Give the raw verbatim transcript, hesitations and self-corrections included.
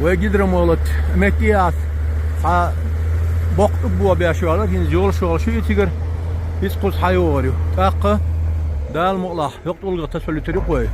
Вай гидромолот метте яц. Цхьа боккха тӀулг беш йоаллар, хӀинца йолаш йолаш ю и цигара. Иза кхуза хьайогӀур ю. ТӀаккха Дала мукъалахь, хӀокху тӀулгах тасалуьйтур ю-кх вай.